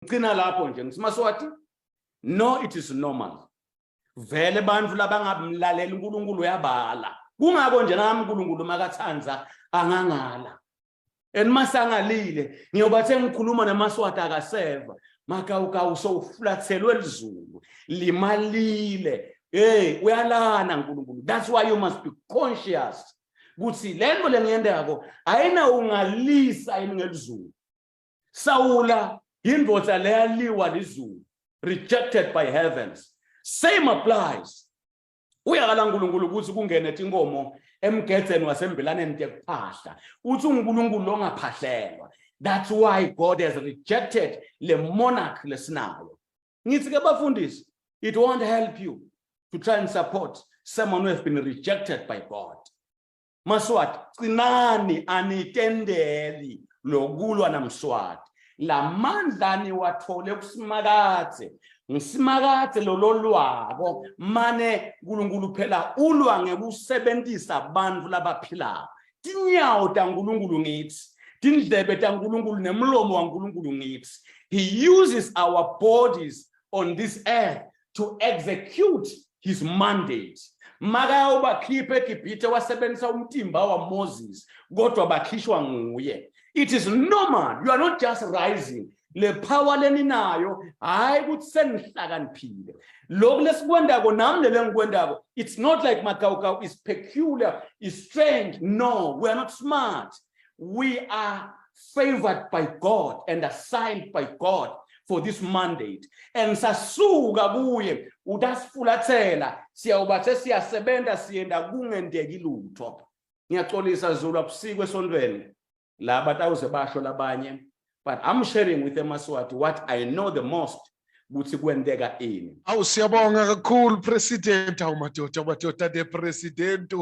Ngicina lapho nje ngithi Maswati, no, it is normal. Vele bantfu labangamlaleli uNkulunkulu uyabala. Kungako nje nami uNkulunkulu makathandza angangala. And masangalile ngiyoba sengikhuluma namaswati akaseva makawukawu sowuflathelwe lizulu limalile. Hey, uyalana uNkulunkulu. That's why you must be conscious ukuthi lento lengiyendako ayina ungalisa yini ngelizulu. Sawula yindvodza leyaliwa lizulu, rejected by heavens. Same applies. Uyakala uNkulunkulu ukuthi kungene tinkomo emgedzeni wasembilaneni tekuphahla. Uthi uNkulunkulu longaphahlelwa. That's why God has rejected le monarch lesinayo. Ngithi ke bafundisi, it won't help you to try and support someone who has been rejected by God. Maswati, cinani anitendeli lokulwa naMswati. Lamandla niwathole kuSimakadze. NgiSimakadze lololwako mane uNkulunkulu phela ulwa ngekusebentisa abantu labaphilako. Tinyawo taNkulunkulu ngithi, tindlebe taNkulunkulu nemlomo waNkulunkulu ngithi. He uses our bodies on this earth to execute his mandate. Makayawubakhipha eGibhithe wasebenzisa umtimba waMoses, kodwa bakhishwa nguye. It is normal. You are not just rising. Le power leninayo hayi ukuthi senihlakaniphile. Lokhu lesikwendako nami lele ngikwendako, it's not like Makawukawu is peculiar, is strange. No, we are not smart. We are favored by God and assigned by God for this mandate. And sasuka kuye utasifulathela, siyawuba sesiyasebenza siyenda kungendeki lutho. Ngiyaxolisa Zulu, akusikwe esontweni la batawuze basho labanye, but I'm sharing with eMaswati what I know the most ukuthi kwenteka ini. Awu, siyabonga kakhulu President. Awu madoda, madoda de President.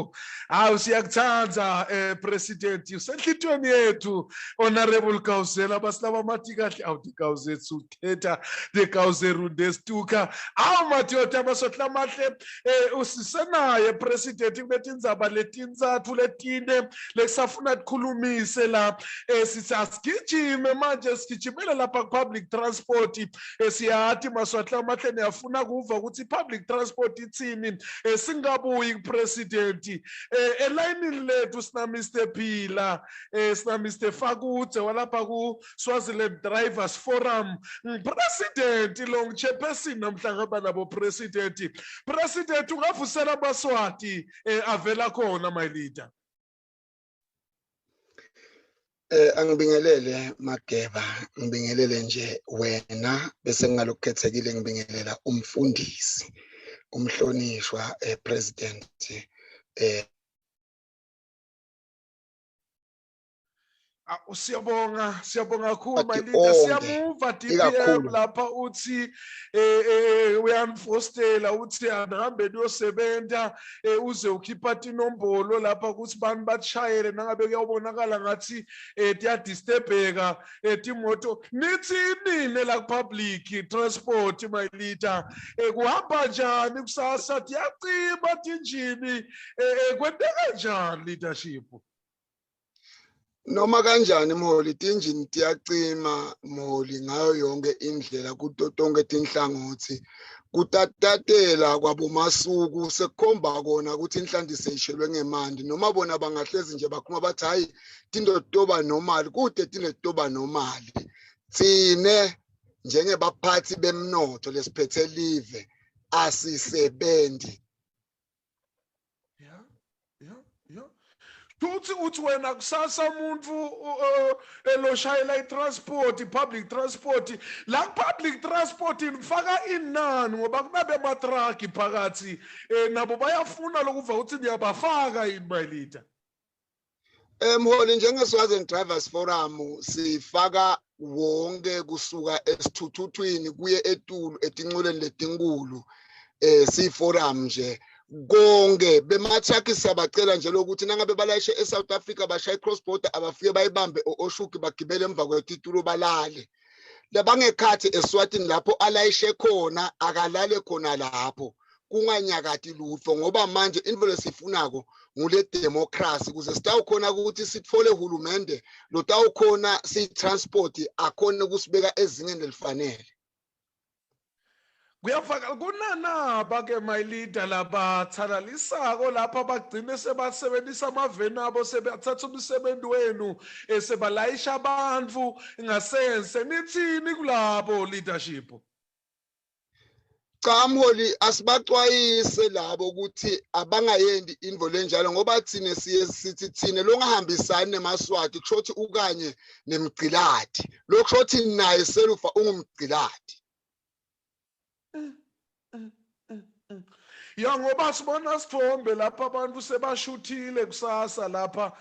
Awu, siyakuthanda President, usenhlitweni yethu Honorable Gawuzela basilaba mathi kahle. Awu digawuzethu uthetha digawuzeru ndestuka. Awu madoda masotla amahle, usisenaye President kuletindzaba letintsatfu letine lekusafuna tikhulumise la. Sithi asigijime manje, sigijimele lapha ku-public transport. Siyati maswatla amahle niyafuna kuva ukuthi i-public transport ithini. Singabuyi ku-president, elayinini lethu sina Mr Phila, sina Mr Fakudze walapha ku-Swaziland Drivers Forum. President lo chairperson namhla ngaba nabo president. President, ungavusela amaswati avela khona, my leader. Angibingelele Mageba, ngibingelele nje wena, bese ngalokukhethekile ngibingelela umfundisi, umhlonishwa president. Siyabonga, siyabonga kakhulu my leader. Siyamuva DPM lapha uthi uyanifostela, uthi anihambe niyosebenza, uze ukhipha tinombolo lapha ukuthi bantu bashayele nangabe kuyabonakala ngathi tiyadisturbeka timoto. Nithi nini la public transport, my leader? Kuhamba njani kusasa? Tiyacima tinjini, kwenteka njani, leadership? Noma kanjani mholi, tinjini tiyacima mholi ngayo yonke indlela kuto tonke tinhlangothi. Kutatatela kwabomasuku sekukhomba kona ukuthi inhlanti seyishelwe ngemandi. Noma bona bangahlezi nje bakhuluma bathi hayi tinto toba normal, kude tinto toba normal. Tsine njengebaphathi bemnotho lesiphethe live asisebenzi. Yeah. Uthi wena kusasa umuntu eloshayela i-transport, i-public transport, la public transport nifaka inani ngoba kunabe amatraki phakathi, nabo bayafuna lokuva ukuthi niyabafaka yini, my leader? Mholi, njenge-Swaziland Drivers Forum sifaka wonke kusuka esithuthuthwini kuye etulu etincoleni letinkulu. Siyi-forum nje konke bema-truck siyabacela nje lokuthi nangabe balayishe e-South Africa bashaye cross border, abafike bayibambe oshuki bagibele emva kwetitulo balale. Labangekhathi eSwatini lapho alayishe khona akalale khona lapho, kunganyakati lutho, ngoba manje into lesifunako Ngule democracy ukuze sitawukhona ukuthi sitfole uhulumende lotawukhona siyi-transport akhone ukusibeka ezingeni elifanele. Kuyavakala kunanaba ke, my leader, labathalalisako lapha bagcine sebasebenzisa amaveni abo, sebathatha umsebenzi wenu, sebalayisha abantu ngasense. Nithini kulabo, leadership? Cha mholi, asibacwayise labo ukuthi abangayendi intfo lenjalo, ngoba thine siye sithi thine longahambisani nemaSwati kusho ukuthi ukanye nemgciladi, lokusho ukuthi naye selufa ungumgciladi. Ya, ngoba sibona sithombe lapha abantu sebashuthile kusasa lapha,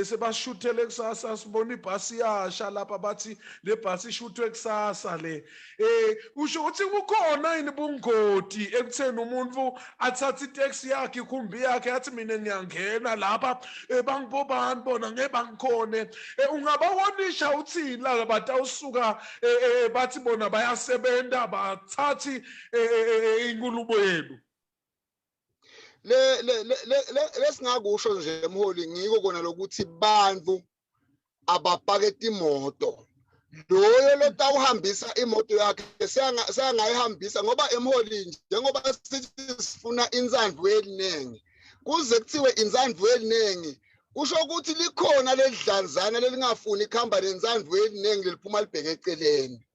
sebashuthele kusasa. Sibona ibhasi yasha lapha, bathi le bhasi ishuthwe kusasa le. Usho ukuthi kukhona yini bungoti ekutheni umuntu athathe itaxi yakhe, ikhumbi yakhe, athi mina ngiyangena lapha, bangibobani bona, ngeke bangikhone? Ungabawonisha uthini la batawusuka bathi bona bayasebenza, bathathi inkulumo yenu? Le le le lesingakusho nje mholi, ngiko kona lokuthi bantu abapake imoto. Loyo lotawuhambisa imoto yakhe seyangayihambisa, ngoba emholini njengoba sithi sifuna insandvo yelinengi, kuze kuthiwe insandvo yelinengi kusho ukuthi likhona lelidlanzana lelingafuni kuhamba nensandvo yelinengi, leliphuma libheke eceleni.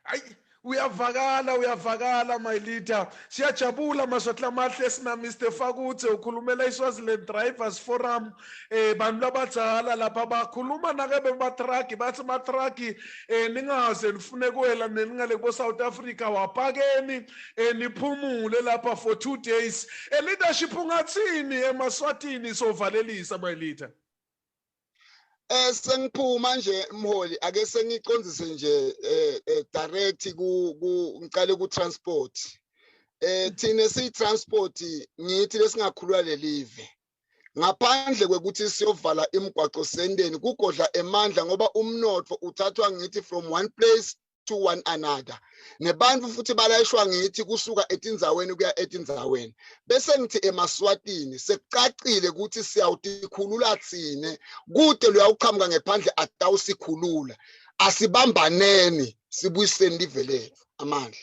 Ayi, uyavakala, uyavakala, my leader. Siyajabula, Maswati lamahle. Sina Mr Fakudze, ukhulumela iSwaziland Drivers Forum. Bantu labadzala lapha bakhuluma nake bematraki, bathi matraki ningaze nifune kuwela neningale kubo South Africa, wapakeni niphumule lapha for 2 days. Leadership, ungathini emaswatini sovalelisa, my leader? Sengiphuma nje mholi, ake sengicondzise nje direct ku ngicale ku transport. Thina siyi transport, ngithi lesingakhulula lelive ngaphandle kwekuthi siyovala imigwaco sendeni kugodla emandla, ngoba umnotfo uthathwa ngithi from one place to one another, nebantu futhi balayishwa ngithi kusuka etindzaweni kuya etindzaweni. Bese ngithi emaswatini sekucacile ukuthi siyawutikhulula tsine, kude luyawuqhamuka ngephandle atawusikhulula. Asibambaneni, sibuyiseni live lethu amandla.